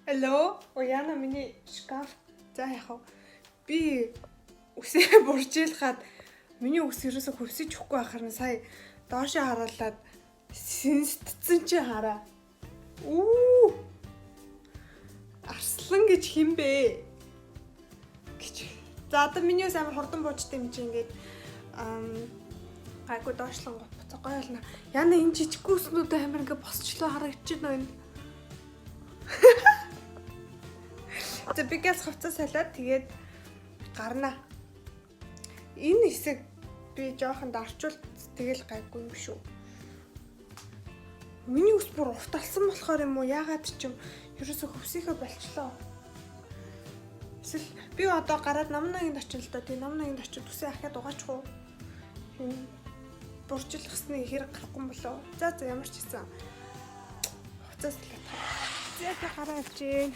Hello. Ояна миний шкаф. За яах вэ? Би үсээ буржилхаад миний үс ерөөсө хөвсөж өгөхгүй байхаар нь сая доошоо харуулад сэнсэтсэн чи хараа. Үү. Арслан гэж хин бэ? Гэж. За одоо миний үс амар хурдан буужтай юм чи ингээд гайгүй доошлон гот буцаа гоё болно. Яна энэ жижиг үснүүд амар ингээд босчлоо харагдчих байна. За би газ хувцас салаад тэгээд гарна. Энэ хэсэг би жоохон дарчвал тэгэл гайгүй юм шүү. Миний ус бүр урталсан болохоор юм уу? Яагаад ч юм ерөөсө хөвсийнхөө болчлоо. Эсвэл би одоо гараад Намнагинд очил л доо. Тэгээ Намнагинд очиж үсээ ахиад угаачих уу? Буржилгасны хэрэг гарахгүй юм болоо. За за ямар ч гэсэн хувцас салаад. За би гараа явж гин.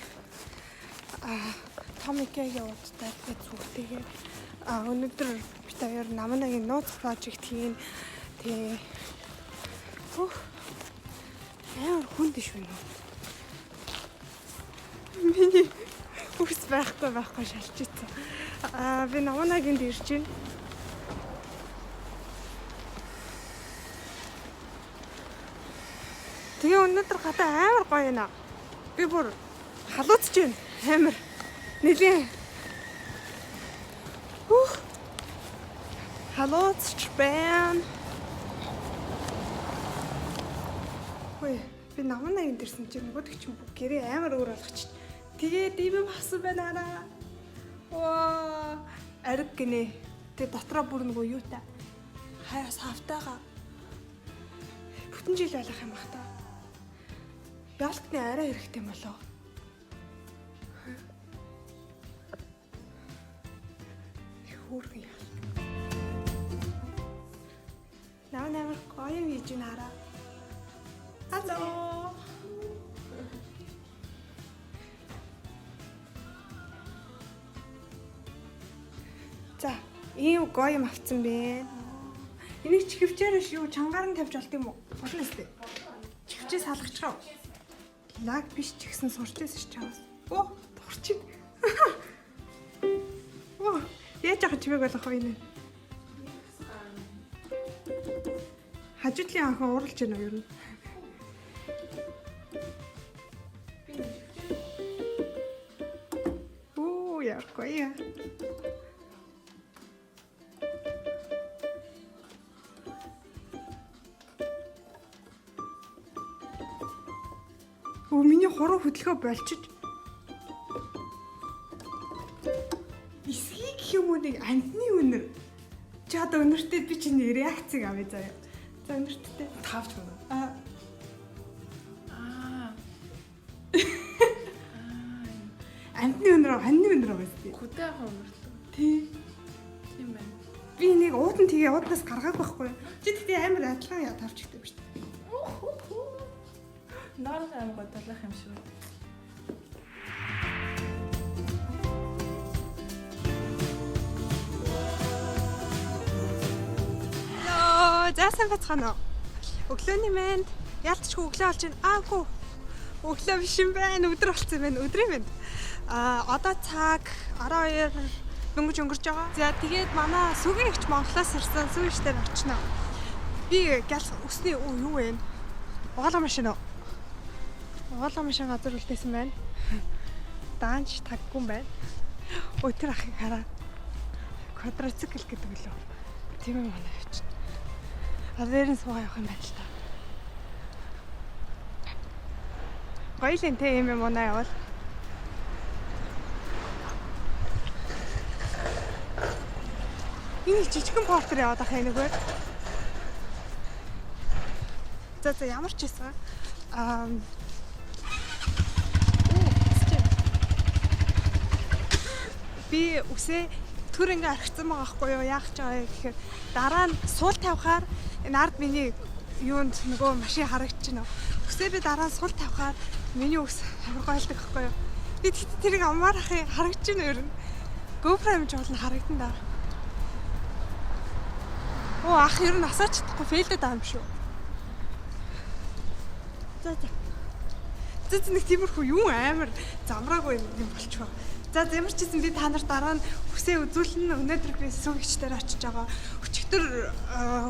Томикээ явуудтай тэгээд зүгтэйгээ. Өнөөдөр бид хоёр Намнагийн нууц project хийн. Тэгээ хөх амар хүнд иш байна уу? Миний үс байхгүй шалчицсан. Би Намнагинд ирж байна. Тэгээ өнөөдөр гадаа амар гоё юм аа. Би бүр халууцж байна. Амар. Нилийн. Хүүх. Халууцч байна. Хөөе, би Намнагинд ирсэн чинь нөгөөдөг чинь бүх гэрээ амар өөр болгочих. Тэгээд ийм юм авсан байна араа. Ваа, ариг гинэ. Тэгээ дотроо бүр нөгөө юутай. Хаяа савтайгаа. Бүтэн жил байлах юм бах та. Ялтны арай хэрэгтэй юм болоо. Хөөрхөн ял. Наа амар гоё юм хийж байна хараа. Алло. За, ийм гоё юм авцсан бэ. Энийг чихвчээр шүү чангаар нь тавьж болт юм уу? Болно сте. Чихвчээ салгачихав. Лаг биш ч гэсэн сурч байсан ш чамаас. Оо, дурчих. Оо, яаж яах чимээг болох вэ энэ? Хажуудлын анхан ууралж байна уу ер нь? Оо, яар гоё. Өө миний хуруу хөдөлгөө болчиж. Эсхийг гэх юм уу нэг амтны үнэр. Чи одоо өнөртөө би чиний реакцийг авъя заяа. За өнөртөө. Тавч мөн. Аа Аа. амтны үнэр ханны үнэр байгаа юм. Күдэ ахын өнөрлөө. Тий. Тийм байна. Би нэг уудан тэгээ ууданаас гаргаагүй байхгүй юу? Чи тэгтээ амар адилхан яа тавч гэдэг юм шүү дээ. Ноор амар годлох юм шиг. Hello, за сайн бацгаана уу? Өглөөний мэнд. Яалтчгүй өглөө болж байна. Аагүй. Өглөө биш юм байна. Өдөр болсон юм байна. Өдрийн мэнд. Одоо цаг 12 дөнгөж өнгөрч байгаа. За тэгээд манай сүгийн ихч Монголоос ирсэн. Сүгийн ихтэй очно. Би гял өсний юу вэ? Угаалга машин уу? Угаалга машин газар үлдээсэн байна. Даанч таггүй юм байна. Өтөр ахыг хараа. Квадроцикл гэдэг лөө. Тийм юм манай явчихна. Одоо нь суугаа явах юм байна л та. Гоё л энэ юм юм унаа явал. Энэ жижигхэн портер яваад ах юм нөгөө. За за ямар ч байсан. Би үсээ төр ингээ орхицсан байгаа байхгүй юу? Яах ч байгаа гэхээр дараа нь суул тавихаар энэ ард миний юунд нөгөө машин харагдчихна. Үсээ би дараа нь суул тавихаар миний үс амар гойлдог байхгүй юу? Би тэгтээ тэрийг амаар ах харагдчихна ер нь. GoPro юм жуулна харагдан да. Оо ах ер нь асаач чадахгүй фейлдэд байгаа юм шүү. За за. Зэ нэг тиймэрхүү юм амар замраагүй юм болчихоо. За ямар ч гэсэн би та нар дараа нь үсээ үзүүлнэ. Өнөөдөр би сүүгч дээр очиж байгаа. Өчигдөр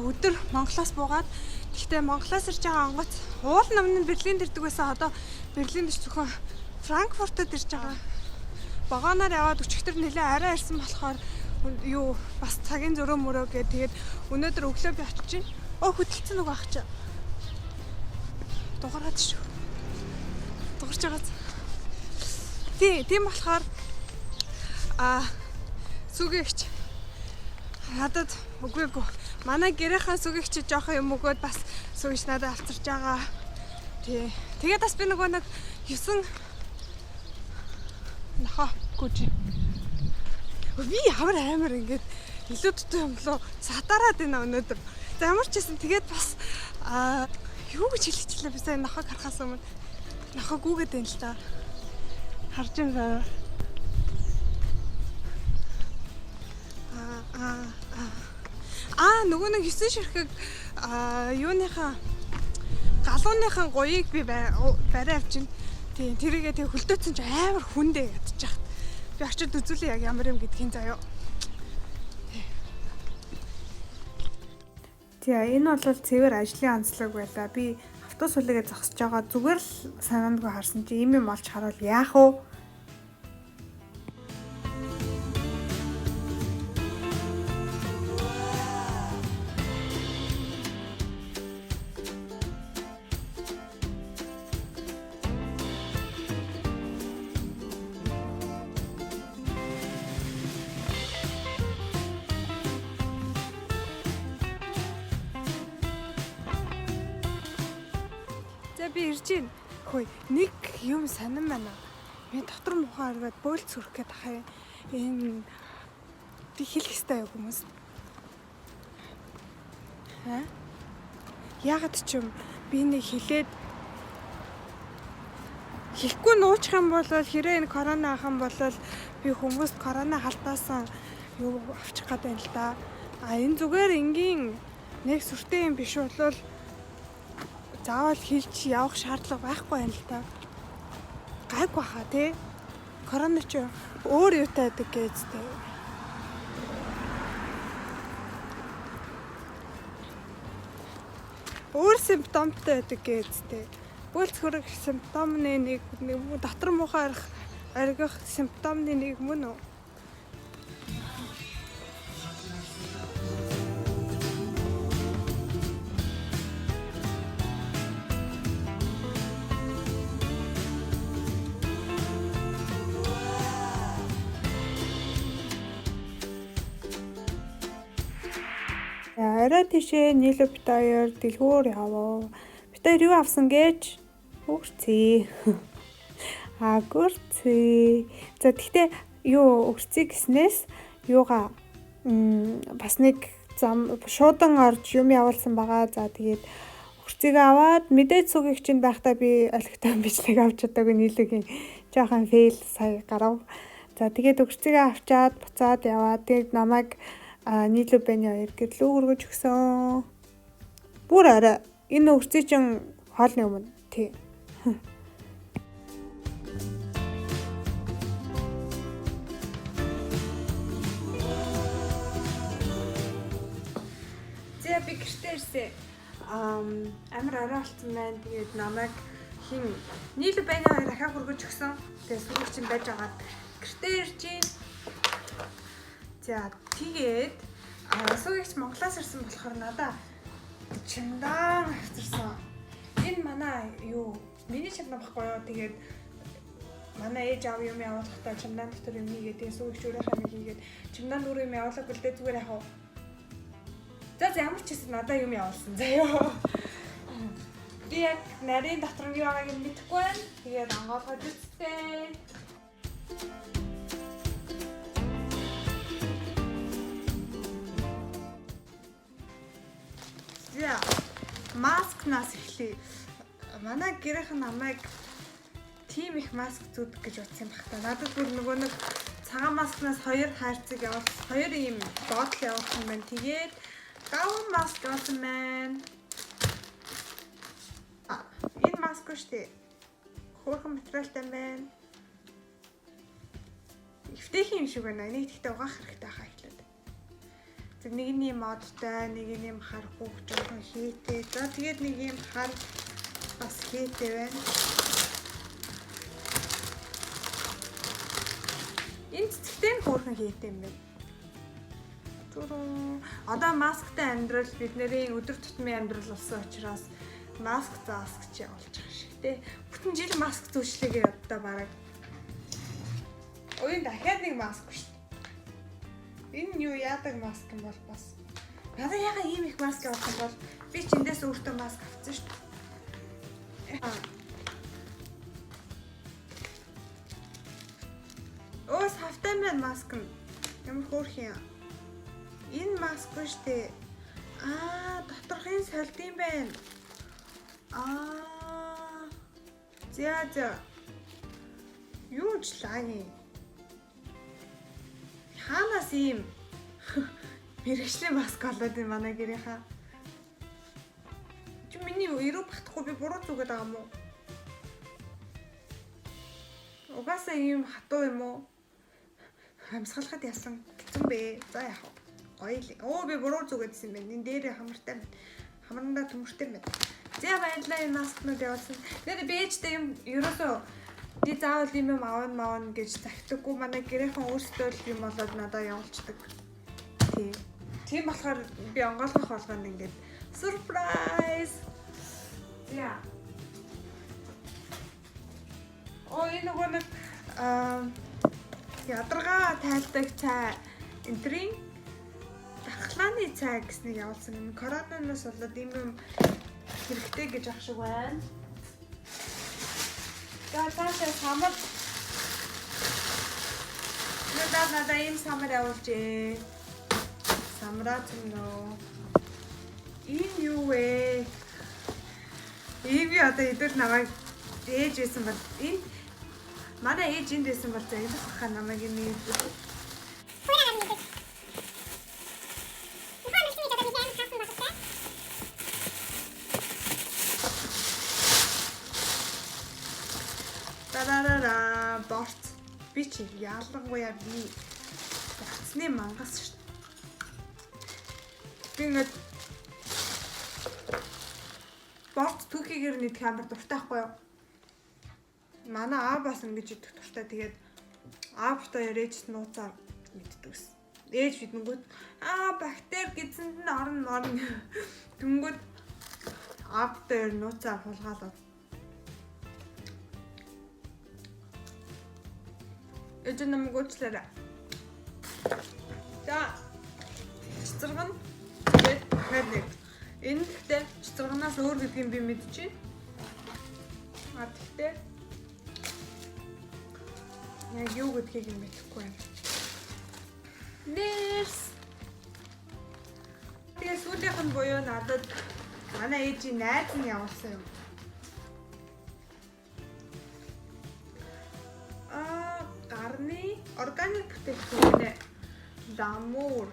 өдөр Монголоос буугаад, гэхдээ Монголоос ирж байгаа онгоц уул намн нь Берлинд ирдэг байсан. Одоо Берлинд биш, зөвхөн Франкфуртад ирж байгаа. Вагоноор яваад өчигдөр нэлээ арай ирсэн болохоор юу бас цагийн зөрөө мөрөө гэ, тэгээд өнөөдөр өглөө би очиж байна. Оо, хөдөлсөн нэг байх чи. Дугаараад шүү. Дугарч байгаа. Тий, тийм болохоор сүгэгч надад үгүй үгүй. Манай гэрийнхаа сүгэгч жоохон юм өгөөд бас сүгэгч надад авчирч байгаа. Тий. Тэгээд бас би нөгөө нэг 9 нохоо гүж. Би ямар амар ингээд илүү дутуу юм болоо сатараад байна өнөөдөр. За ямар ч гэсэн тэгээд бас юу гэж хэлчихлээ, би сая нохоог харахаас өмнө нохоо гүгээд байна л та. Харж байна. Аа аа аа нөгөө нэг 9 ширхэг юуныхаа галууныхан гуйыг би барай авчин. Тийм, тэрийгээ тэг хөлдөөцөн чи амар хүндээ ядчих. Би очиод үзүүлээ яг ямар юм гэдгийг заяа. За, энэ бол цэвэр ажлын онцлог байлаа. Би автобус хүлээгээ зогсож байгаа, зүгээр л санаандгүй харсан чи ийм юм олж харуул яах вэ? За, би ирж байна. Хөөе, нэг юм сонирн байна. Би дотор муухай аргаад бөөлц хөрөх гээд ах юм. Энэ би хэлэх ёстой юу хүмүүс? Аа? Яагаад ч юм би нэг хэлээд хэлэхгүй нуучих юм бол хэрэг энэ корона ах юм бол би хүмүүст корона халдаасан юу авчих гээд байна л да. А энэ зүгээр энгийн нэг сүртэй юм биш бол заавал хэлж явах шаардлага байхгүй байна л та. Гайгүй хаа тий. Корона ч өөр юутай байдаг гэж тий. Өөр симптомтой байдаг гэж тий. Бөөлц хөрөх симптомны нэг, дотор муухай аргих симптомны нэг мөн үү? Орой тийшээ нийлүү бит хоёр дэлгүүр явав. Бит хоёр юу авсан гэж? Өгөрцөө. Огурцы. За, тэгтээ юу өгөрцөө гэснээс юугаа бас нэг зам шуудан орж юм явуулсан байгаа. За, тэгээд өгөрцийг аваад мэдээж сүгийг чинь байхдаа би олигтой бичлэг авч чадаагүй, нийлүүгийн жоохон fail сая гарав. За, тэгээд өгөрцийг авчаад буцаад яваад, тэгээд намайг нийлүү бэний хоёр гэрлүү хөргөж өгсөн. Бүр арай энэ өгөрцөө чинь хоолны өмнө тий. За, би гэртээ ирсэн. Амар орой болсон байна. Тэгээд намайг хин нийлүү бэний хоёр ахаа хөргөж өгсөн. Тэгээд сүрэг чинь байж агаад гэртээ ирж байна. За, тэгээд сүүгийгч Монголоос ирсэн болохоор надаа чемодан авчирсан. Энэ манай юу миний чемодан баггүй юу? Тэгээд манай ээж аав юм явуулахдаа чемодан дотор юм хийгээд, тэгээд сүүгийгч өөрийнхөө юм хийгээд, чемодан дөрөв юм явуулаагүй л дээ, зүгээр яг. За за, ямар ч гэсэн надаа юм явуулсан заяа. Би яг нарийн дотор нь юу байгааг нь мэдэхгүй байна. Тэгээд онгойлгож үзтээ. За, маскнаас эхлэе. Манай гэрийнхэн намайг тийм их маск зүүдэг гэж утсан юм бах та. Надад бүр нөгөө нэг цагаан маскнаас хоёр хайрцаг явуулсан. Хоёр ийм доотлол явуулсан байна. Тэгээд гавн маск явуулсан байна. Энэ маск шүү дээ. Хөөрхөн материалтай байна. Эвтэйхэн юм шиг байна. Энийг тэгтээ угаах хэрэгтэй хаа эхлээд. Тэг нэг нь юм модтой, нэг нь юм хар хүүх жоохон хийтэй. За тэгээд нэг юм хар бас хийтэй байна. Энэ цэцэгтэй нь хөөрхөн хийтэй юм байна. Түрүү. Одоо масктай амьдрал бидний өдөр тутмын амьдрал болсон учраас маск зааск чи явуулж байгаа шиг те. Бүтэн жил маск зүүшлээгээ одоо бараг. Оюун дахиад нэг маск шүү дээ. Энэ нь юу яадаг маск юм бол бас. Надад яга ийм их маск авах юм бол би ч эндээс өөртөө маск авсан шүү дээ. Өө савтай байна маск нь. Ямар хөөрхөн юм. Энэ маск шүү дээ. Аа, доторхын солид юм байна. Аа. За за. Юу ч лаа юм. Хаанаас ийм мэрэгжлийн маск олоод энэ манай гэрийнхаа. Чи миний эрүү багтахгүй би буруу зүгээд байгаа юм уу? Угаасаа ийм хатуу юм уу? Амьсгалахад ясан хэцүү бэ. За яах вэ? Гоё л. Оо би буруу зүгээдсэн юм байна. Энэ дээрээ хамартай байна. Хамрандаа төмөртэй байна. За баярлалаа энэ маскнууд явуулсан. Тэгээд би ээжтэй юм ерөөсөө би заавал юм юм авна маавна гэж захидаггүй. Манай гэрийнхэн өөрсдөө л юм болоод надад явуулцдаг. Тийм. Тийм болохоор би онгойлгох болгонд ингээд surprise. За. Оо энэ нөгөө нэг ядаргаа тайлдаг цай энтрийн дархлааны цай гэснийг явуулсан юм. Коронавиноос болоод ийм юм хэрэгтэй гэж ах шиг байна. За цаашаа самар. Надад надад ийм самар явуулжээ. Самраа цэмнөө. Энэ юу вэ? Ийм би одоо эдгээр намайг ээж байсан бол энэ манай ээж энд байсан бол загнах хаа намайг юм ийм. Тарарара борц. Би чи ялангуяа би борцны мангас шүү дээ. Би ингээд борц түүхийгээр нэгдэх амар дуртай байхгүй юу? Манай аав бас ингэж идэх дуртай. Тэгээд аав бат хоёр ээжт нууцаар мэддэг ус. Ээж бидэнгүүт аа бактери гэдсэнд нь орно морно. Тэнгүүд аав бат хоёр нууцаар хулгаалаад. Ээж намайг уучлаарай. За цэцэргэн тэгээд дахиад нэг. Энэ гэхдээ цэцэргэнаас өөр гэдгийг би мэдчихээн. А тэгтээ яг юу гэдгийг нь мэдэхгүй байна. Нэрс. Тэгээ сүүлийнх нь буюу надад манай ээжийн найз нь явуулсан юм. Аа, гарны органик бүтээгдэхүүн ламур.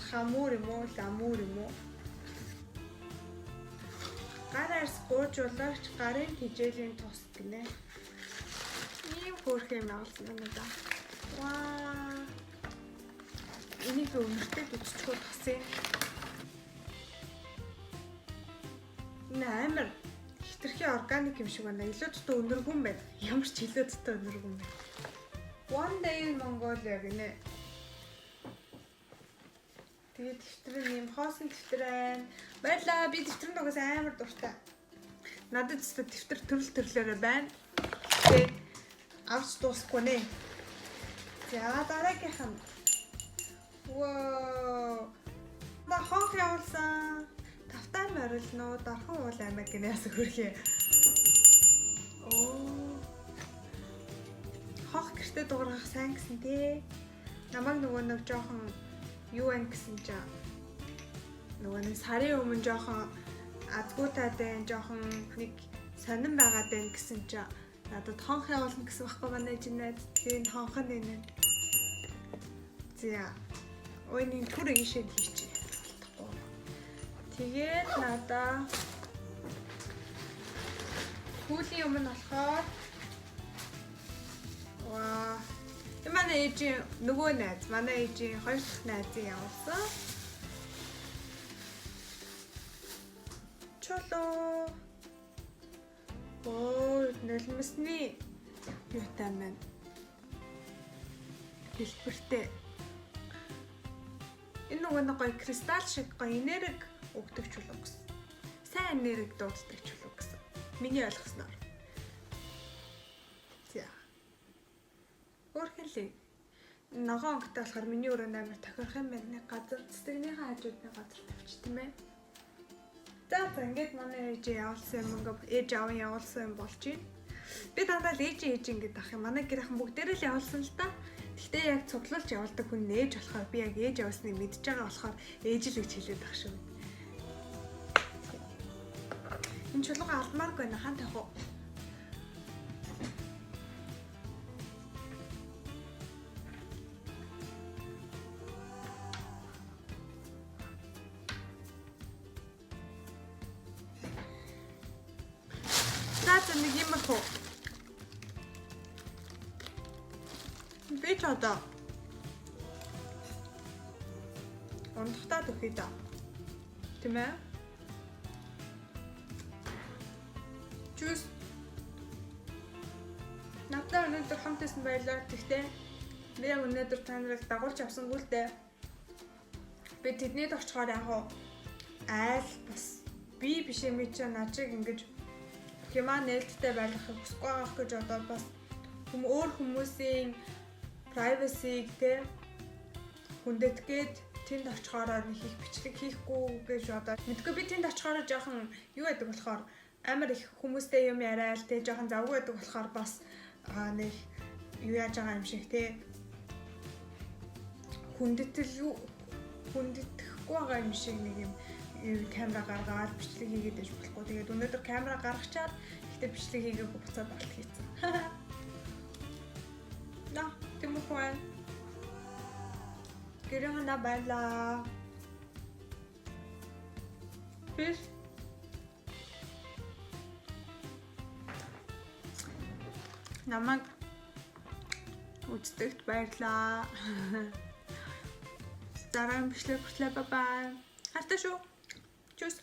Хамуур юм уу, ламур юм уу? Гар арьс гуйжуулагч гарын тэжээлийн тус гинэ. Ийм хөөрхөн юм авсан байна да. Ваа. Энийг би өмнөртөө биччихүү тус юм. Энэ амар хитрхи органик юм шиг байна. Илүү дутуу өнөргүн байна. Ямар ч илүү дутуу өнөргүн байна. One day in Mongolia гинэ. Тэгээд дэвтэр нь юм хоосон дэвтэр байна. Баярлаа. Би дэвтэр нь угаас амар дуртай. Надад ч дэвтэр төрөл төрлөөрөө байна. Тэгээд авч дуусахгүй нэ. За дараагийнх нь. Вау. Ба хонх явуулсан. Тавтай морилно, дархан уул аймаг гинээс хөрхий. Оо. Хонх гэртээ дуургах сайн гэсэн тий. Намайг нөгөө нэг жоохон юу ан гэсэн чинь нөгөө нэг сарын өмнө жоохон азгуутаад байна, жоохон нэг сонин байгаад байна гэсэн чинь надад хонх явуулна гэсэн байхгүй манай жинээд. Тэгээ энэ хонх нь энэ. За. Ой нэг түр ийшээ хийчих. Алдахгүй. Тэгээд надаа Хүүлийн юм нь болохоор ваа. Энэ манай ээжийн нөгөө найз, манай ээжийн хоёр дахь найзыг явуулсан. Чулуу. Оо, нулимсны юутай байна. Хэлбэртэй. Энэ нөгөө нэг гоё кристалл шиг гоё энерги өгдөг чулуу гэсэн. Сайн энерги дууддаг чулуу гэсэн. Миний ойлгосноор. За. Өөрхөн л ногоон өнгөтэй болохоор миний өрөөнд амар тохирох юм байна. Нэг газар цэцэгнийхээ хажууд нэг газар тавьчих тийм ээ. За за, ингээд манай ээж явуулсан юм, ингээ ээж аав явуулсан юм болж байна. Би дандаа л ээж ээж ингээд ах юм. Манай гэрийнхэн бүгдээрээ л явуулсан л та. Гэхдээ яг цуглуулж явуулдаг хүн нь ээж болохоор би яг ээж явуулсныг мэдж байгаа болохоор ээж л гэж хэлээд ах шүү. Энэ чулууга алмааргүй байна. Хаан тавих уу? За за, нэг иймэрхүү. Би ч одоо унтахтаа төхье да. Тийм ээ? Чүс. Надад өнөөдөр хамт байсан баярлалаа. Гэхдээ би яг өнөөдөр та нарыг дагуулж авсангүй л дээ. Би тэднийд очихоор яг уу айл бас би биш юм чи начиг ингэж хямаа нээлттэй байлгахыг хүсэхгүй байгаа гэж одоо бас өөр хүмүүсийн privacy-г те хүндэтгээд тэнд очихоороо нэг их бичлэг хийхгүй гэж одоо мэдгүй. Би тэнд очихоороо жоохон юу байдаг болохоор, амар их хүмүүстэй юм яриад те, жоохон завгүй байдаг болохоор бас нэг юу яаж байгаа юм шиг те, хүндэтэл юу хүндэтгэхгүй байгаа юм шиг нэг юм камера гаргаад бичлэг хийгээд байж болохгүй. Тэгээд өнөөдөр камера гаргачаад, гэхдээ бичлэг хийгээгүй, буцаад алт хийцэн. На, тийм үү байна. Гэрээ баярлаа. Peace. Намайг үздэгт баярлаа. Дараагийн бичлэг хүртлээ, bye bye. Хайртай шүү. Tschüss.